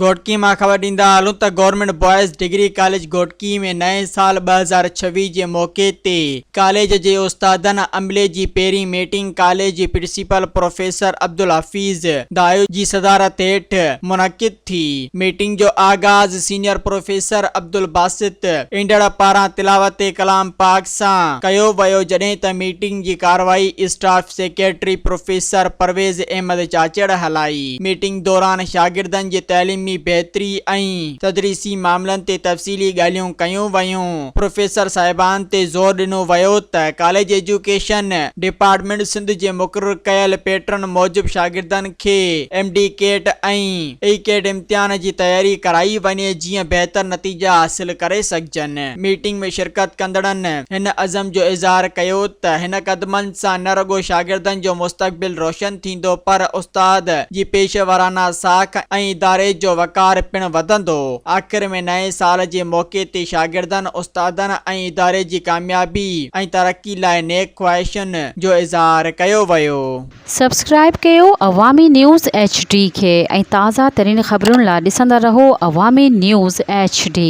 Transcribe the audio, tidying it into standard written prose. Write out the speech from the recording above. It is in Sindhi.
گهوٽڪي مان خبر ڏيندا هلون ته government boys degree college Ghotki ۾ نئين سال 2026 جي موقعي تي ڪاليج جي استادن عملي جي پهرين ميٽنگ ڪاليج جي پرنسپل پروفيسر عبدالحفيظ دايو جي صدارت هيٺ منعقد ٿي. ميٽنگ جو آغاز سينيئر پروفيسر عبدالباسط انڊڙ پاران تلاوت ڪلام پاڪ سان ڪيو ويو جڏهن ته ميٽنگ جي ڪارروائي staff secretary professor Parvez Ahmed Chachar هلائي. ميٽنگ دوران شاگردن جي تعليمي بهتري ۽ تدريسي معاملن تي تفصيلي ڳالهيون ڪيون ويون. پروفيسر صاحبان تي زور ڏنو ويو ته ڪاليج ايجوڪيشن ڊپارٽمينٽ سنڌ جي مقرر ڪيل پيٽرن موجب شاگردن کي ايم ڊي ڪيٽ ۽ اي ڪيٽ امتحان جي تياري ڪرائي وڃي جيئن بهتر نتيجا حاصل ڪري سگهجن. ميٽنگ ۾ شرڪت ڪندڙن هن عزم جو اظهار ڪيو ته هن قدمن سان نه رڳو شاگردن جو مستقبل روشن ٿيندو پر استاد جي پيشه ورانه ساک ۽ اداري جو وقار پڻ وڌندو. آخر ۾ نئين سال جي موقعي تي شاگردن، استادن ۽ اداري جي ڪاميابي ۽ ترقي لاء نيڪ خواهشن جو اظهار ڪيو ويو. سبسڪرائيب ڪيو عوامي نيوز ايڇ ڊي کي ۽ تازه ترين خبرن لا ڏسندا رهو عوامي نيوز ايڇ ڊي.